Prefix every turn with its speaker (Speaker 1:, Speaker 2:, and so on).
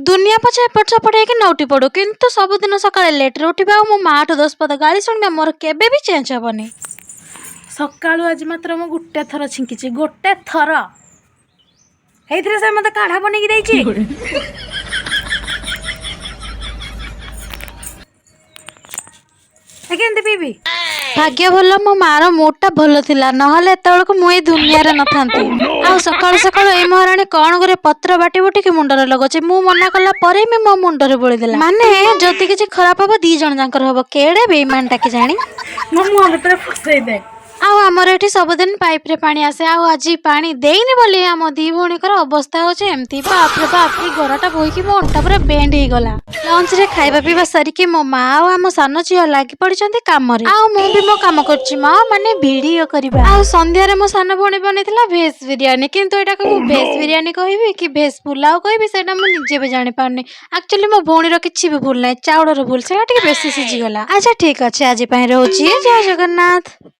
Speaker 1: ଦୁନିଆ ପଛେ ଏପଟ ସେପଟ ହେଇକି ନଉଟି ପଡୁ, କିନ୍ତୁ ସବୁଦିନ ସକାଳେ ଲେଟ୍ରେ ଉଠିବା ଆଉ ମୋ ମାଠୁ 10 ପଦ ଗାଳି ଶୁଣିବା ମୋର କେବେ ବି ଚେଞ୍ଜ ହବନି।
Speaker 2: ସକାଳୁ ଆଜି ମାତ୍ର ମୁଁ ଗୋଟେ ଥର ଛିଙ୍କିଛି, ଗୋଟେ ଥର। ଏଇଥିରେ ସେ ମତେ କାଢା ବନେଇକି ଦେଇଛି। ଏ କେମିତି ପିଇବି?
Speaker 1: ଭାଗ୍ୟ ଭଲ ମୋ ମାର ମୁଡଟା ଭଲ ଥିଲା, ନହେଲେ ଏତେବେଳକୁ ମୁଁ ଏଇ ଦୁନିଆରେ ନଥାନ୍ତି। ଆଉ ସକାଳୁ ସକାଳୁ ଏଇ ମହାରାଣୀ କଣ କରି ପତ୍ର ବାଟି ବୁଟିକି ମୁଣ୍ଡରେ ଲଗାଉଛି। ମୁଁ ମନା କଲା ପରେ ବି ମୋ ମୁଣ୍ଡରେ ବୋଳିଦେଲା। ମାନେ ଯଦି କିଛି ଖରାପ ହବ, ଦି ଜଣ ଯାଙ୍କର ହବ। କେଡେ ବେଇମାନଟା କି ଜାଣି।
Speaker 2: ମୋ ମୁହଁ ଭିତରେ ଫସେଇ ଦେ।
Speaker 1: ଆଉ ଆମର ଏଠି ସବୁଦିନ ପାଇପରେ ପାଣି ଆସେ। ଆଉ ଆଜି ପାଣି ଦେଇନି ବୋଲି ଆମ ଦି ଭଉଣୀଙ୍କର ଅବସ୍ଥା ହଉଛି ଏମିତି। ବାପରେ ବାପ, ଏଇ ଗରାଟା ବୋହିକି ମୋ ଅଣ୍ଟା ପୁରା ବେଣ୍ଡ ହେଇଗଲା। ଲଞ୍ଚରେ ଖାଇବା ପିଇବା ସାରିକି ମୋ ମା ଆଉ ଆମ ସାନ ଝିଅ ଲାଗି ପଡିଛନ୍ତି କାମରେ, ଆଉ ମୁଁ ବି ମୋ କାମ କରୁଛି ମା, ମାନେ ଭିଡିଓ କରିବା। ଆଉ ସନ୍ଧ୍ୟାରେ ମୋ ସାନ ଭଉଣୀ ବନେଇଥିଲା ଭେଜ ବିରିୟାନୀ। କିନ୍ତୁ ଏଇଟାକୁ ମୁଁ ଭେଜ ବିରିୟାନୀ କହିବି କି ଭେଜ ପୁଲାଉ କହିବି, ସେଇଟା ମୁଁ ନିଜେ ବି ଜାଣିପାରୁନି। ଆକ୍ଚୁଆଲି ମୋ ଭଉଣୀର କିଛି ବି ଭୁଲ ନାହିଁ, ଚାଉଳର ଭୁଲ, ସେଇଟା ଟିକେ ବେଶୀ ସିଝିଗଲା। ଆଚ୍ଛା, ଠିକ ଅଛି, ଆଜି ପାଇଁ ରହୁଛି। ଜୟ ଜଗନ୍ନାଥ।